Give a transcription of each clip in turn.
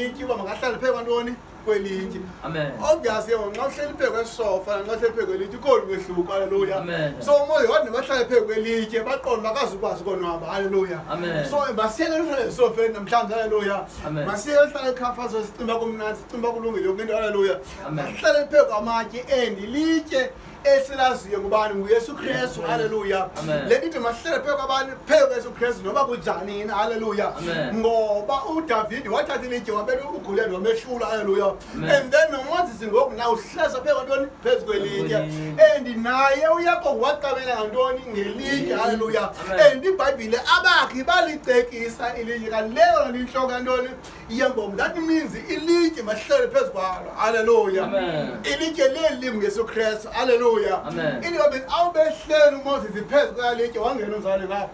Ilitye uba makahlale phezu kwantoni? Kwelitye. Amen. Obvious ke ngoku, nxa uhleli phezu kwesofa nanxa uhleli phezu kwelitye ukhona umehluko. Halleluya. Amen. So uMoses wathi nebahlale phezu kwelitye baqonde bakazukwazi ukonwaba. Halleluya. Amen. So masiyeke uhlale esofeni namhlanje. Halleluya. Amen. Masiyeke uhlale ekhafazo sicimba kumnandi, sicimba kulungile yonke into. Halleluya. Amen. Masihlale phezu kwamatye and ilitye esilaziyo ngubani? NguYesu Kristu. Halleluya. Amen. Le nto ithi masihlale phezu kwabantu, phezu kweYesu Kristu noba kunjani na. Halleluya. Amen. Ngoba uDavide wathatha ilitye wabeka uGoliyati wamehlula. Halleluya. Amen. And then noMoses ngoku nawe uhleza phezu kwantoni? Phezu kwelitye. Kwelitye. And naye uYakob waqabela ngantoni? Ngelitye. Halleluya. Amen. And iBhayibhile abakhi balicekisa ilitye, kanti leyo nto intloko yantoni? Yembongo. That means ilitye masihlale phezu kwalo. Halleluya. Amen. Ilitye leli linguYesu Kristu. Halleluya. Amen. Ilitye awubehleli uMoses phezu kwelitye, wangena umzalwane ngapha.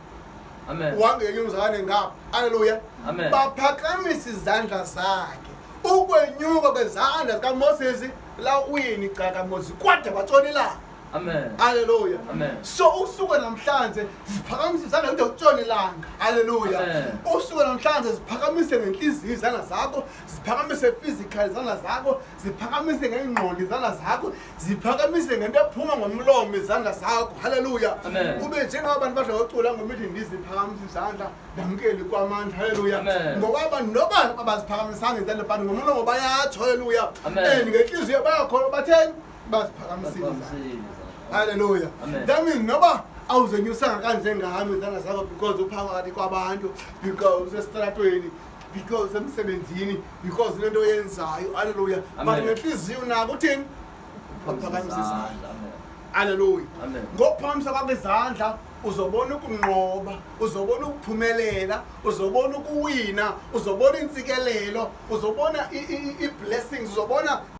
Amen. Wangena umzalwane ngapha. Halleluya. Amen. Baphakamisa izandla zakhe. Ukwenyuka kwezandla zikaMoses la uyini cha kaMoses kwade kwatshona ilanga. Amen. Halleluya. Amen. So usuku namhlanje ziphakamise izandla kude kutshone ilanga. Halleluya. Amen. Usuku namhlanje ziphakamise ngenhliziyo izandla zakho, ziphakamise physical izandla zakho, ziphakamise ngengqondo izandla zakho, ziphakamise ngento ephuma ngomlomo izandla zakho. Halleluya. Amen. Ube njengabantu badla ngocula ngomithi ndiziphakamisa izandla ndamkele kwamandla. Halleluya. Amen. Ngoba abantu noba abaziphakamisanga izandla but ngomlomo bayatsho. Halleluya. Amen. And ngenhliziyo bayakholwa batheni? Baziphakamisile izandla. Halleluya. Amen. That means noba awuzenyusanga kanjengami izandla zakho because uphakathi kwabantu, because usesitratweni, because emsebenzini, because unento oyenzayo. Halleluya. But Amen. ngenhliziyo unako uthini? Uphakamisa izandla. Amen. Halleluya. Amen. Ngokuphakamisa kwakho izandla uzobona ukunqoba, uzobona ukuphumelela, uzobona ukuwina, uzobona intsikelelo, uzobona i-blessings, uzobona.